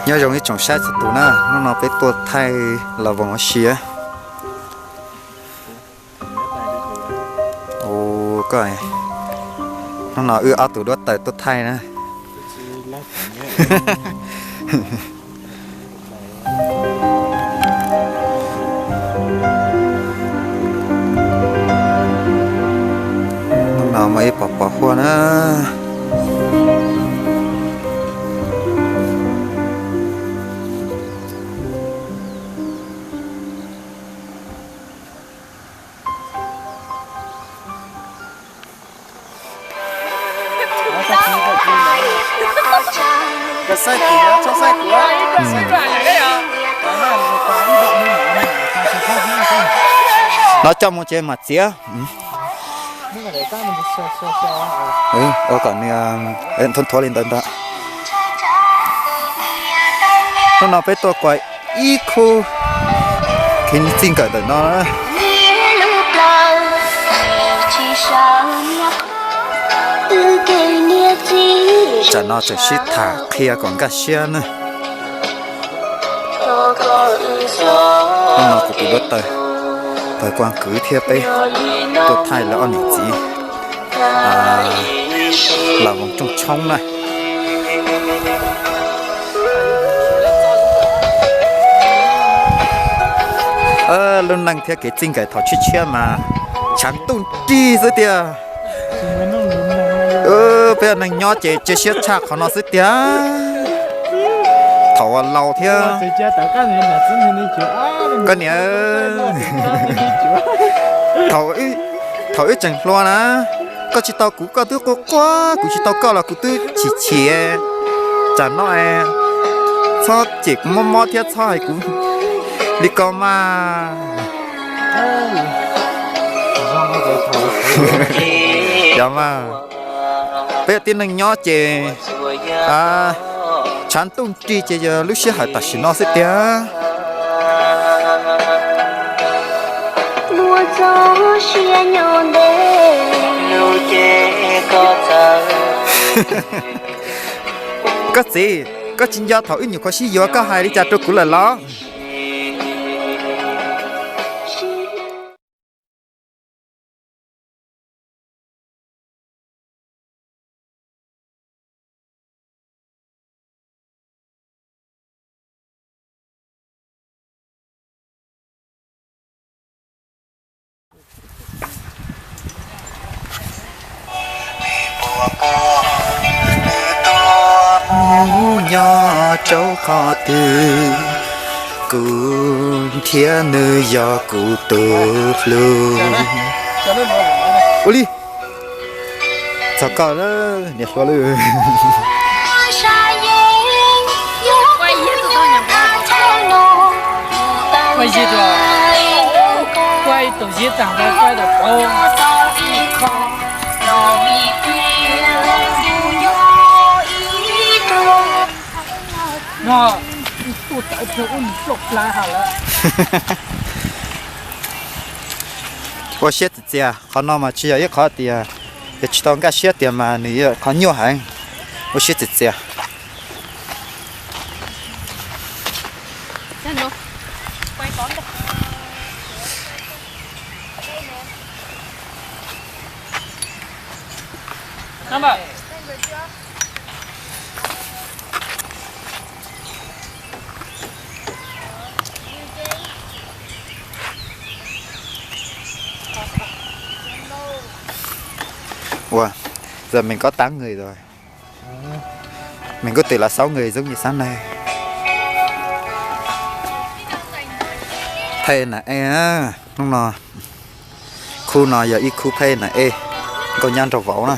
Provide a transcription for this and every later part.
Nyob zoo ib tsoom saib txhua tus na, hnub no peb tuaj thaij Las Voos ua si. Hnub no wb ob tug duab taws tuaj thaij na. Hnub no muaj ib pos pos huaj na. No coj mus ces mam txiav. Ua kom nws nthuav nthuav li ntawd ntag. Hnub no peb tuaj kuas ib khub, kev txij nkawm ntawm no. Tsam no tseem sib tham qhia kom nkag siab na. Hnub no kuv tus duab taws, taws kuaj kwv thiab peb tuaj thaij lawv ob niam txiv Las Voos rooj tshoob na. Lub neej thiab kev txij nkawm thaum tshiab tshiab mas tshav ntuj nrig xwb tiag. Peb ua neeg nyob ces cia siab tshaj qhov no xwb tiag. Thaum uas laus thiab koj niam, thaum wb tseem hluas na, koj tsis tau kuv koj twb quaj quaj, kuv tsis tau koj los kuv twb chim chim. Tsam no txhob cem kuv mob mob thiab txhob hais kuv li ko mas. Yog mas, peb tib neeg nyob ces tshav ntuj nrig ces yog lub sij hawm tam sim no xwb tiag. Koj txiv, koj tsis nco thaum wb nyuam qhuav sib yuav koj hais li cas rau kuv lawm los? Mus nyob rau qhov twg, kuv thiab nws yog kuv tus hlub. Ua li, txog koj niam hluas lawm. Ua siab txias txias, qhov no mas tsis yog ib qhov tias yog tsis tau nkag siab tias mas nws yog qhov nyuaj heev. Ua siab txias txias. Ua, giờ mình có tám người rồi. Mình có thể là sáu người giống như sáng nay. Phej Nam Ej, hnub no khub no yog ib khub Phej Nam Ej, nkauj nyab nraug vauv na.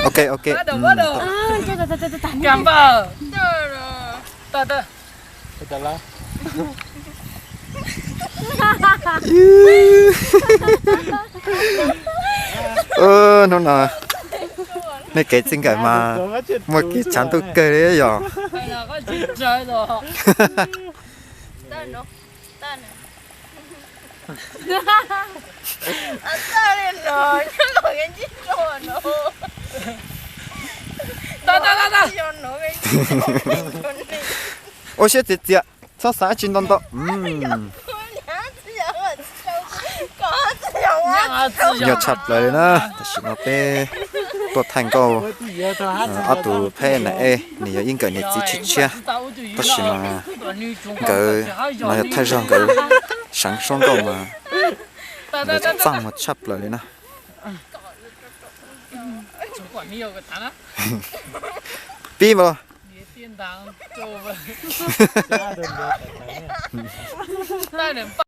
Ok, ok. Hnub no nej kev txij nkawm mas muaj kev tshav ntuj kawg li yog. Ua siab txias txias, txhob xav tsis ntau ntau. Yog tshaj plaws li na, tam sim no peb tuaj thaij nkauj ob tug phab na e, nws yog ib nkawm niam txiv tshiab tshiab, tab sis mas nkawd no yog thawj zaug nkawd seev suab nkauj mas nkawd txaj muag tshaj plaws li na. Pib mas los.